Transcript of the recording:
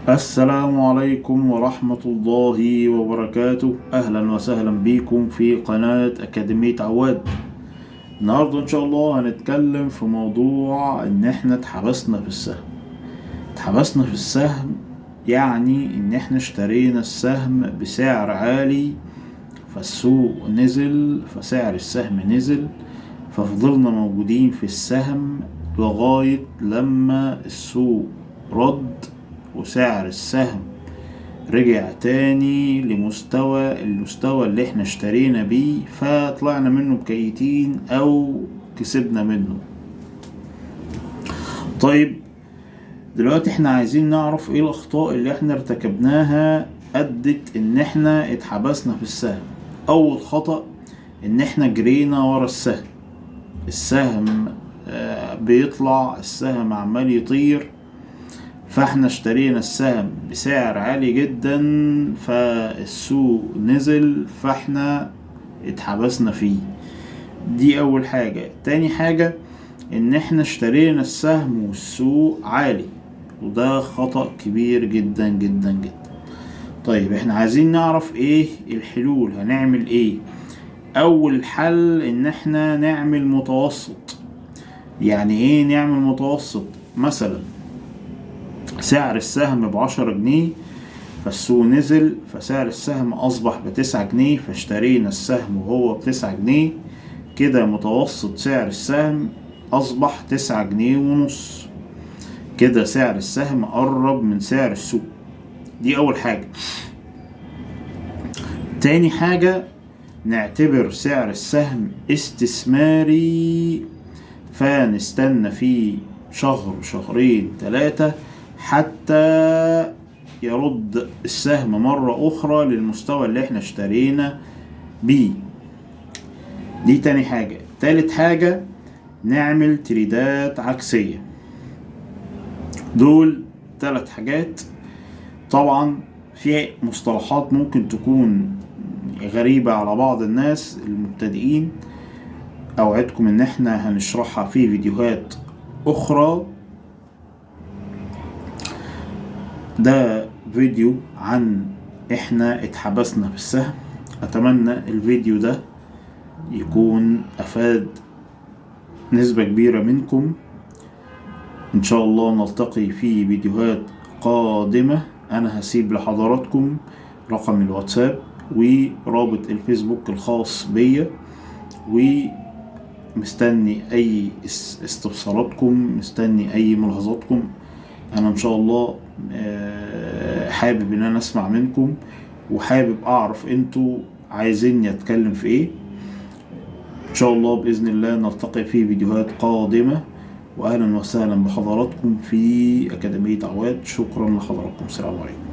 السلام عليكم ورحمة الله وبركاته. أهلا وسهلا بكم في قناة أكاديمية عواد. النهاردة إن شاء الله هنتكلم في موضوع إن إحنا اتحبسنا في السهم. اتحبسنا في السهم يعني إن إحنا اشترينا السهم بسعر عالي، فالسوق نزل، فسعر السهم نزل، ففضلنا موجودين في السهم لغاية لما السوق رد وسعر السهم رجع تاني لمستوى المستوى اللي احنا اشترينا بيه، فطلعنا منه بكيتين او كسبنا منه. طيب دلوقتي احنا عايزين نعرف ايه الاخطاء اللي احنا ارتكبناها ادت ان احنا اتحبسنا في السهم. اول خطأ ان احنا جرينا ورا السهم. السهم بيطلع، السهم عمال يطير، فاحنا اشترينا السهم بسعر عالي جدا، فالسوق نزل، فاحنا اتحبسنا فيه. دي اول حاجة. تاني حاجة ان احنا اشترينا السهم والسوق عالي، وده خطأ كبير جدا جدا جدا. طيب احنا عايزين نعرف ايه الحلول، هنعمل ايه؟ اول حل ان احنا نعمل متوسط. يعني ايه نعمل متوسط؟ مثلا سعر السهم ب10 جنيه، فالسوق نزل، فسعر السهم أصبح ب9 جنيه، فاشترينا السهم وهو ب9 جنيه. كده متوسط سعر السهم أصبح 9.5 جنيه. كده سعر السهم قرب من سعر السوق. دي أول حاجة. تاني حاجة نعتبر سعر السهم استثماري، فنستنى فيه شهر شهرين 3 حتى يرد السهم مرة أخرى للمستوى اللي احنا اشترينا بيه. دي تاني حاجة. تالت حاجة نعمل تريدات عكسية. دول 3 حاجات. طبعا في مصطلحات ممكن تكون غريبة على بعض الناس المبتدئين، أوعدكم إن احنا هنشرحها في فيديوهات أخرى. ده فيديو عن احنا اتحبسنا في السهم. اتمنى الفيديو ده يكون افاد نسبة كبيرة منكم. ان شاء الله نلتقي في فيديوهات قادمة. انا هسيب لحضراتكم رقم الواتساب ورابط الفيسبوك الخاص بيا، ومستني اي استفساراتكم، مستني اي ملاحظاتكم. انا ان شاء الله حابب ان انا اسمع منكم، وحابب اعرف انتوا عايزيني اتكلم في ايه. ان شاء الله باذن الله نلتقي في فيديوهات قادمة، واهلا وسهلا بحضراتكم في اكاديمية عواد. شكرا لحضراتكم، السلام عليكم.